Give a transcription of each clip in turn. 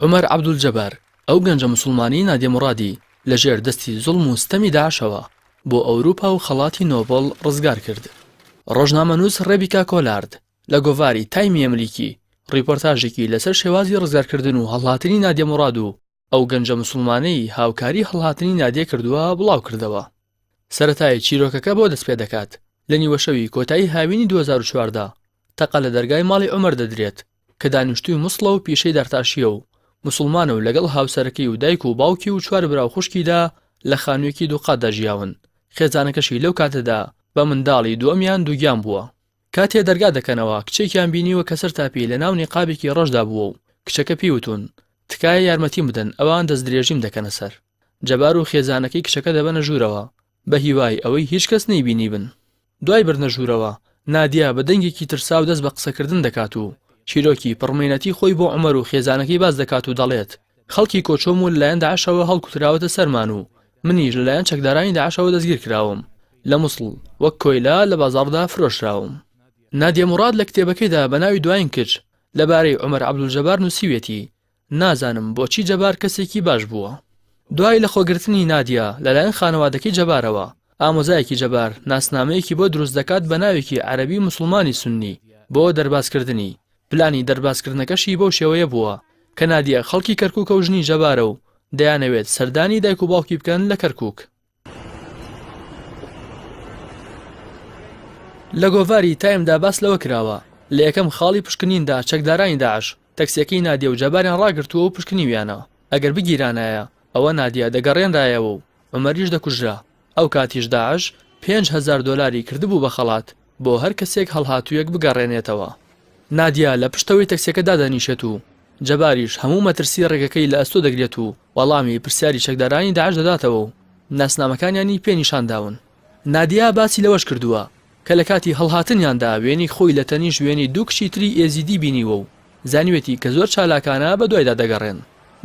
عومەر عەبدولجەبار، ئەو گەنجە موسڵمانەی نادیە موڕادی لە ژێر دەستی زوڵم و ستەمی داعشەوە بۆ ئەوروپا و خەڵاتی نۆبڵ ڕزگار کرد. ڕۆژنامەنووس ڕێبیکا کۆلارد لە گۆڤاری تایمی ئەمریکی ڕیپۆرتاژێکی لەسەر شێوازی ڕزگارکردن و هەڵهاتنی نادیە موڕاد و ئەو گەنجە موسڵمانەی هاوکاری هەڵهاتنی نادیە کردووە بڵاوکردەوە. سەرەتای چیرۆکەکە بۆ دەستپێدەکات، لە نیوەشەوی کۆتایی هاوینی 2014 تەقە لە دەرگای ماڵی عومەر دەدرێت کە دانیشتووی موسڵە و پیشەی دارتاشییە و موسڵمانە و لەگەڵ هاوسەرەکەی و دایک و باوکی و چوار برا و خوشکیدا لە خانوویەکی دووقاتدا ژیاون، خێزانەکەشی لەو کاتەدا بە منداڵی دووەمیان دووگیان بووە. کاتێ دەرگا دەکەنەوە کچێکیان بینیوە کە سەرتاپێی لەناو نیقابێکی ڕەشدا بووە و کچەکە پێی وتوون، تکایە یارمەتیم بدەن ئەوان دەستدرێژیم دەکەنە سەر. جەبار و خێزانەکەی کچەکە دەبەنە ژوورەوە بە هیوای ئەوەی هیچ کەس نەیبینیبن. دوای بردنە ژوورەوە، نادیە بە دەنگێکی ترساو دەست بە قسەکردن دەکات و چیرۆکی پڕمەینەتی خۆی بۆ عومەر و خێزانەکەی باس دەکات و دەڵێت، خەڵکی کۆچۆم و لەلایەن داعشەوە هەڵکوتراوەتە سەرمان و منیش لەلایەن چەکدارانی داعشەوە دەستگیرکراوم لە موسڵ وەک کۆیلە لە بازاڕدا فرۆشراوم. نادیە موڕاد لە کتێبەکەیدا بە ناوی دوایین کچ لەبارەی عومەر عەبدولجەبار نووسیویەتی، نازانم بۆچی جەبار کەسێکی باش بووە. دوای لەخۆگرتنی نادیە لەلایەن خانەوادەکەی جەبارەوە، ئامۆزایەکی جەبار ناسنامەیەکی بۆ دروست دەکات بە ناوێکی عەرەبی موسڵمانی سوننی بۆ دەربازکردنی، پلانی دەربازکردنەکەشی بەو شێوەیە بووە کە نادیە خەڵکی کەرکوکە و ژنی جەبارە و دەیانەوێت سەردانی دایک و باوکی بکەن لە کەرکوک. لە گۆڤاری تایمدا باس لەوە کراوە، لە یەکەم خاڵی پشکنیندا چەکدارانی داعش تەکسیەکەی نادیە و جەباریان ڕاگرتووە و پشکنیویانە، ئەگەر بگیرانایە ئەوە نادیە دەگەڕێنرایەوە و عومەریش دەکوژرا، ئەوکاتیش داعش 5000 دۆلاری کردبوو بە خەڵات بۆ هەر کەسێک هەڵهاتوویەک بگەڕێنێتەوە. نادیە لە پشتەوەی تەکسیەکە دادەنیشێت و جەباریش هەموو مەترسی ڕێگەکەی لە ئەستۆ دەگرێت و وەڵامی پرسیاری چەکدارانی داعش دەداتەوە و ناسنامەکانیانی پێ نیشان داون. نادیە باسی لەوەش کردووە کە لە کاتی هەڵهاتنیاندا وێنەی خۆی لە تەنیشت وێنەی دوو کچی تری ئێزیدی بینیوە و زانیوێتی کە زۆر چالاکانە بەدوایدا دەگەڕێن.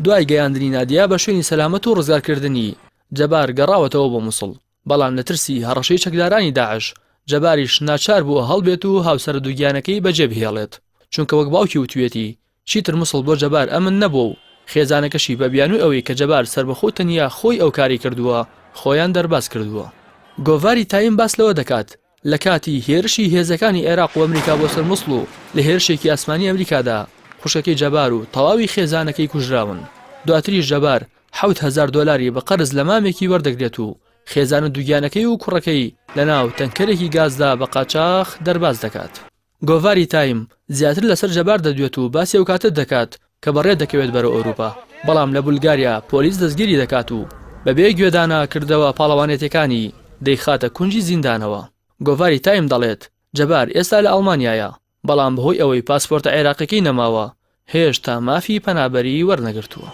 دوای گەیاندنی نادیە بە شوێنی سەلامەت و ڕزگارکردنی، جەبار گەڕاوەتەوە بۆ موسڵ، بەڵام لە ترسی هەڕەشەی چەکدارانی داعش، جەباریش ناچار بووە هەڵبێت و هاوسەرە دووگیانەکەی بەجێ بهێڵێت، چونکە وەک باوکی وتویەتی، چیتر موسڵ بۆ جەبار ئەمن نەبووە و خێزانەکەشی بە بیانووی ئەوەی کە جەبار سەربەخۆ و تەنیا خۆی ئەو کارەی کردووە، خۆیان دەرباز کردووە. گۆڤاری تایم باس لەوە دەکات، لە کاتی هێرشی هێزەکانی عێراق و ئەمریکا بۆ سەر موسڵ و لە هێرشێکی ئاسمانی ئەمریکادا خوشکەکەی جەبار و تەواوی خێزانەکەی کوژراون، دواتریش جەبار 7000 دۆلاری بە قەرز لە مامێکی وەردەگرێت و خێزانە دووگیانەکەی و کوڕەکەی لەناو تەنکەرێکی گازدا بە قاچاخ دەرباز دەکات. گۆڤاری تایم زیاتر لەسەر جەبار دەدوێت و باسی ئەو کاتە دەکات کە بەڕێ دەکەوێت بەرەو ئەوروپا، بەڵام لە بولگاریا پۆلیس دەستگیری دەکات و بەبێ گوێدانە کردەوە پاڵەوانێتیەکانی دەیخاتە کونجی زیندانەوە. گۆڤاری تایم دەڵێت، جەبار ئێستا لە ئەڵمانیایە، بەڵام بەهۆی ئەوەی پاسپۆرتە عێراقیەکەی نەماوە، هێشتا مافی پەنابەریی وەرنەگرتووە.